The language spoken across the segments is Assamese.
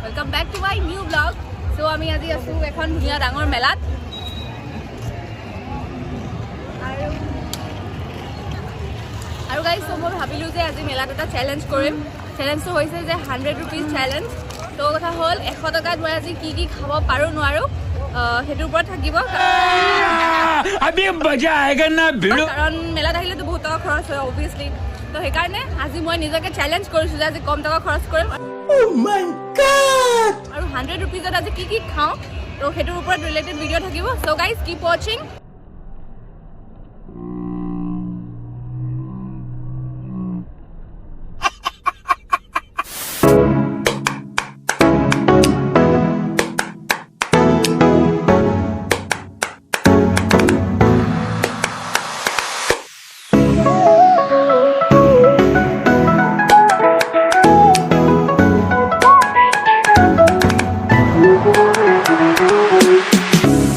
Welcome back to my new vlog. So আমি আজি আছোঁ এখন ধুনীয়া ডাঙৰ মেলাত আৰু আৰু গাইজ, চ' মই ভাবিলোঁ যে আজি মেলাত এটা চেলেঞ্জ কৰিম। চেলেঞ্জটো হৈছে যে 100 ৰুপিজ চেলেঞ্জ। ত' কথা হ'ল 100 টকাত মই আজি কি কি খাব পাৰোঁ নোৱাৰোঁ, সেইটোৰ ওপৰত থাকিব। अभी मजा आएगा ना भिड़ू। কাৰণ মেলাত আহিলেতো বহুত টকা খৰচ হয় অভিয়াছলি। ত' সেইকাৰণে আজি মই নিজকে চেলেঞ্জ কৰিছোঁ যে আজি কম টকা খৰচ কৰিম আৰু 100 ৰুপিজত আজি কি কি খাওঁ, ত' সেইটোৰ ওপৰত ৰিলেটেড ভিডিঅ' থাকিব। So guys, keep watching.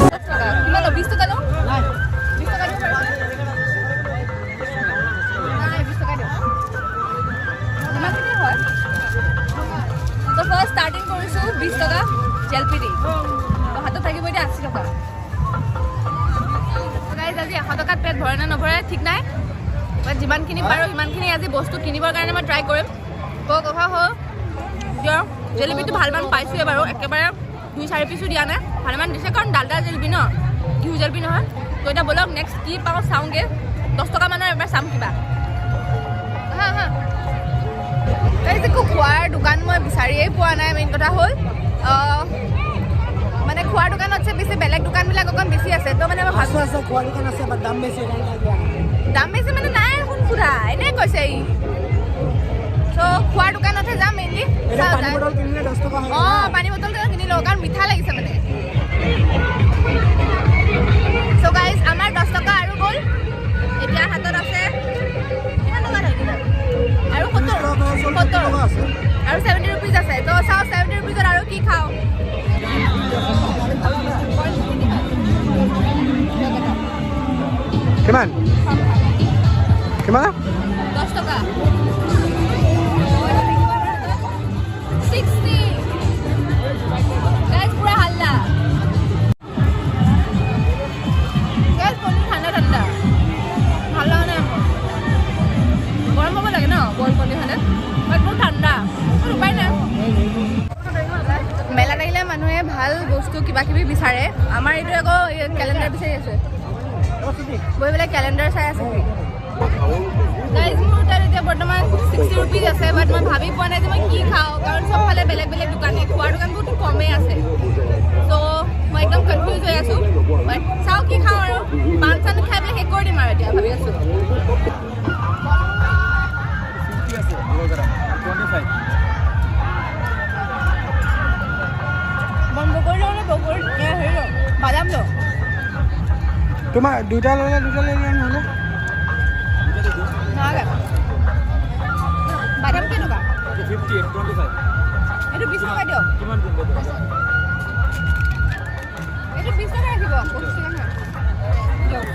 10 টকা কিমান লওঁ? 20 টকা লওঁ, 20 টকা দিব পাৰিব? নাই, 20 টকা দিয়ক, ইমানখিনিয়ে হয়। ত' ফাৰ্ষ্ট ষ্টাৰ্টিং কৰিছোঁ 20 টকা জেলপি দি। ত' হাতত থাকিব এতিয়া 80 টকা। গাইজ, আজি 100 টকাত পেট ভৰে নে নভৰে ঠিক নাই, বাট যিমানখিনি পাৰোঁ সিমানখিনি আজি বস্তু কিনিবৰ কাৰণে মই ট্ৰাই কৰিম। ত' কথা হ'ল যে জেলেপিটো ভালমান পাইছোঁৱে বাৰু, একেবাৰে দুই চাৰি পিচো দিয়া নাই, ভালেমান দিছে, কাৰণ ডালডা জেলেপি ন, ঘিউ জেলেপি নহয়। ত' এতিয়া ব'লক, নেক্সট কি পাওঁ চাওঁগৈ। 10 টকা মানৰ এবাৰ চাম কিবা। হা হা গাইজ, একো খোৱাৰ দোকান মই বিচাৰিয়ে পোৱা নাই। মেইন কথা হ'ল মানে খোৱাৰ দোকানতছে বেছি বেলেগ দোকানবিলাক অকণ বেছি আছে। ত' মানে মই ভাবি আছে আছে, খোৱা দোকান আছে, বাট দাম বেছি, সেইকাৰণে তাত যোৱা নাই। দাম বেছি মানে নাই দেখোন সোধা, এনেই কৈছে ই। চ' খোৱাৰ দোকানতহে যাম মেইনলি। এতিয়া পানী বটল কিনিলে 10 টকা হয়। অঁ, পানী বটলটো কিনি লওঁ, কাৰণ মিঠা লাগিছে মানে। চ' গাইজ, আমাৰ 10 টকা আৰু গ'ল। এতিয়া হাতত আছে কিমান টকা থাকিব আৰু? 70। 30 টকা, 40 70। টকা আছে। আৰু 70 ৰুপিজ আছে। ত' চাওঁ 70 ৰুপিজত আৰু কি খাওঁ। কিমান কিমান? 10 টকা 60। গাইজ, পুৰা হাল্লা। গাইজ, পনীৰ ঠাণ্ডা ঠাণ্ডা, ভাল লগা নাই মোৰ। গৰম হ'ব লাগে ন বইল পনীৰ খালে, বাট মোৰ ঠাণ্ডা। মোৰ উপায় নাই। মেলাত আহিলে মানুহে ভাল বস্তু কিবা কিবি বিচাৰে। আমাৰ এইটো আকৌ কেলেণ্ডাৰ বিচাৰি আছে, বহি পেলাই কেলেণ্ডাৰ চাই আছে। গাইজ, মোৰ তাত এতিয়া বৰ্তমান 60 ৰুপিজ আছে, বাট মই ভাবি পোৱা নাই যে মই কি খাওঁ, কাৰণ চবফালে বেলেগ বেলেগ দোকানে, খোৱাৰ দোকান বহুতো কমেই আছে। চ' মই একদম কনফিউজ হৈ আছোঁ, বাট চাওঁ কি খাওঁ। আৰু পাণ চান খাই পেলাই শেষ কৰি দিম আৰু এতিয়া ভাবি আছোঁ। 50 আছে, 25। বন্ধ কৰি লওঁ নে বকৰি হেৰি লওঁ, বাদাম লওঁ? তোমাৰ দুটা ল'লে, দুটা লৈ লোৱা নহ'লে। নালাগে। বাদাম কেইটকা? 50, 25। এইটো 20 টকা দিয়ক। কিমান দিম? এইটো 20 টকা ৰাখিব, 25 টকা নহয়। দিয়ক।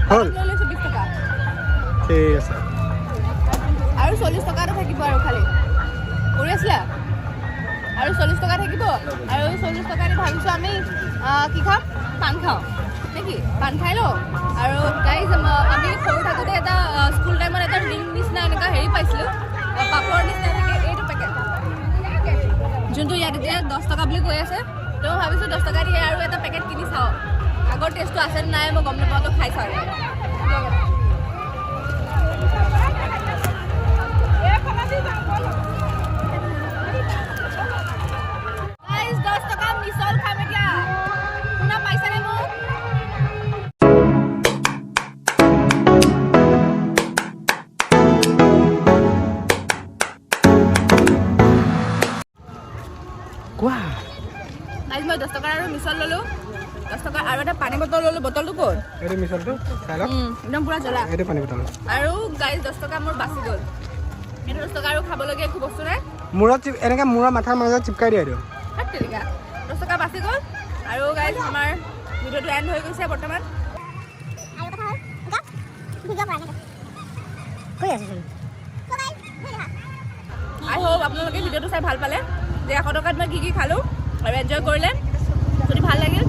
হ'ল। লৈ লৈছোঁ 20 টকা। ঠিক আছে। আৰু 40 টকা এটা থাকিব আৰু খালি কৰি আছিলা। আৰু 40 টকা থাকিব। আৰু 40 টকা দি ভাবিছোঁ আমি কি খাম? পাণ খাওঁ নেকি? পাণ খাই লওঁ। আৰু গাইজ, আমি সৰু থাকোঁতে এটা স্কুল টাইমত এটা ৰিং নিচিনা এনেকুৱা হেৰি পাইছিলোঁ, পাপৰ নিচিনা থাকে এইটো পেকেট, যোনটো ইয়াত এতিয়া 10 টকা বুলি কৈ আছে। তো মই ভাবিছোঁ 10 টকা দি আৰু এটা পেকেট কিনি চাওঁ, আগৰ টেষ্টটো আছে নে নাই মই গম নাপাওঁ। তো খাই চাওঁ এবাৰ। গাইজ, 10 টকা মিছল খাম এতিয়া। শুনা পাইছানে মোক? কোৱা। গাইজ, মই 10 টকাৰ আৰু মিছল ল'লোঁ, 10 টকাৰ আৰু এটা পানী বটল ল'লোঁ। বটলটো ক'ত? এইটো মিছলটো চাই লওক। একদম পূৰা জ্বলা। এইটো পানী বটল। আৰু গাইজ, 10 টকা মোৰ বাচি গ'ল। এইটো 10 টকা আৰু খাবলগীয়া একো বস্তু নাই। মূৰত এনেকৈ মূৰৰ মাথাৰ মাজত চিপকাই দিয়া এইটো। হাত তেৰিকা, 10 টকা বাচি গ'ল। আৰু গাইজ, আমাৰ ভিডিঅ'টো এণ্ড হৈ গৈছে বৰ্তমান। আৰু কথা হ'ল ভিডিঅ' কৰা নাই। কৈ আছোঁ। আই হোপ আপোনালোকে ভিডিঅ'টো চাই ভাল পালে। যে 100 টকাত মই কি কি খালোঁ আৰু এনজয় কৰিলে। যদি ভাল লাগিল